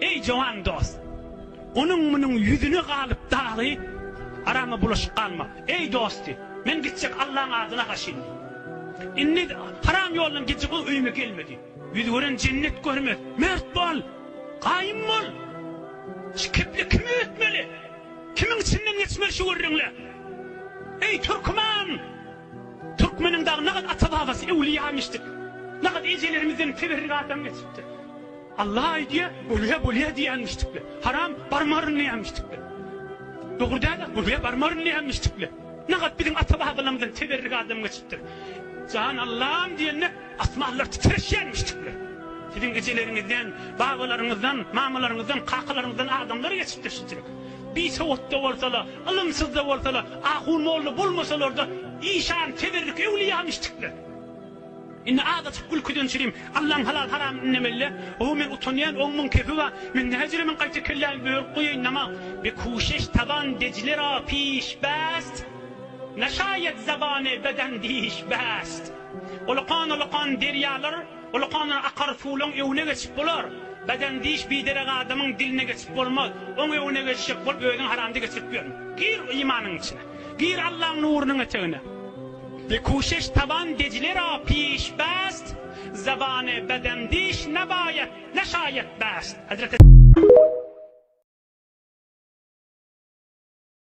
Eý jowan dost! Onuň-munuň ýüzüne galyp dagy arama bulaşyp galma. Eý dosty! Men gitjek Allaň adyna ha şindi. Indi haram ýoldan gitjek ol öýüme gelmedi. Ýüz gören jennet görmez. Mert bol! Gaýym bol! Şu keple kime ötmeli? Kimiň içinden geçmeli şu gürrüňle? Eý türkmen! Türkmeniň dagy nagat ata-babasy öwlüýamişdik. Nagat ejelerimizden teberrik adam geçipdir. Allah aýdýa, bolýa, bolýa diýýänmişdikle. Haram, barmaryn diýýänmişdikle. Dogry däl-ä, bolýa, barmaryn diýýänmişdikle. Nagat biziň ata-babalarymyzdan teberrik adam geçipdir. Jan Allam diýende asmanlar titreşýänmişdikle. Siziň ejeleriňizden, babalaryňyzdan, mamalaryňyzdan, kakalaryňyzdan adamlar geçipdir şütürek. Bisowat-da bolsalar, ylymsyz-da bolsalar, ahun-molla bolmasalar-da, işan, teberrik öwlüýämişdikler. Indi azajyk gülküden çürim, Allaň halal-haramyny indemeli-dä. Ow, men utanýan, oň-muň kepi bar. Men näjüre men gaýta kellämi börüp goýaýyn, nama. Be kuşeş taban Dejle ra piş bäst, Ne şaýet zabany beden diş bäst. Ulakan-ulakan derýalar, ulakan akar suwlaň öwüne geçip bolar. Beden diş biderek adamyň diline geçip bolmaz. Oň öwüne geçjek bolup özüňi haramda geçirip ýörme. Gir imanyň içine. Gir Allaň nurunyň etegine. Be kuşeş taban Dejle ra piş bäst, Zabany beden diş ne baýet, ne şaýet bäst. Hezreti.